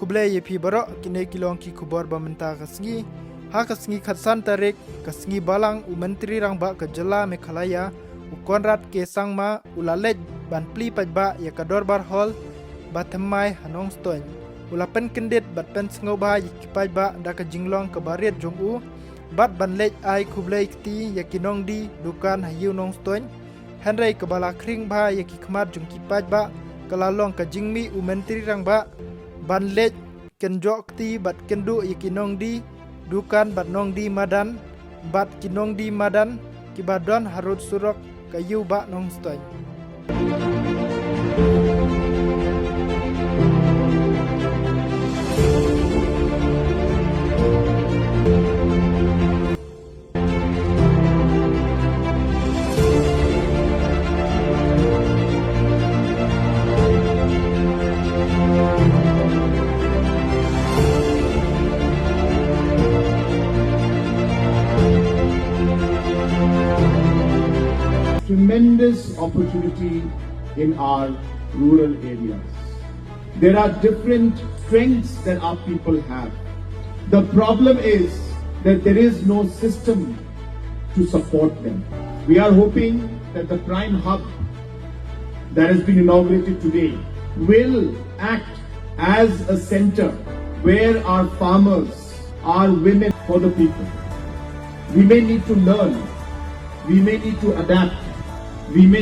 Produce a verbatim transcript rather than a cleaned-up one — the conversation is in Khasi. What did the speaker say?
Khublei ïa phi baroh, kine ki long ki khubor ba mynta ka sngi. Ha ka sngi khatsan tarik, ka sngi Balang, u Myntri Rangbah ka jylla Meghalaya, u Conrad K Sangma, u la leit ban plie paidbah ïa ka Dorbar Hall ba thymmai ha Nongstoiñ. U la pynkyndit bad pynsngewbha ïa ki paidbah da ka jinglong kaba rit jong u, bad ban leit ai khublei kti ïa ki nongdie dukan ha Ïew Nongstoiñ. Hynrei kaba la khring bha ïa ki khmat jong ki paidbah ka la long ka jingmih u Myntri Rangbah ban leit kynjoh kti bad kynduh ïa ki nongdie dukan bad nongdie madan, bad ki nongdie madan kiba don harud surok ka Ïew Bah Nongstoiñ. Tremendous opportunity in our rural areas. There are different strengths that our people have. The problem is that there is no system to support them. We are hoping that the Prime Hub that has been inaugurated today will act as a center where our farmers, our women, for the people. We may need to learn, we may need to adapt, we may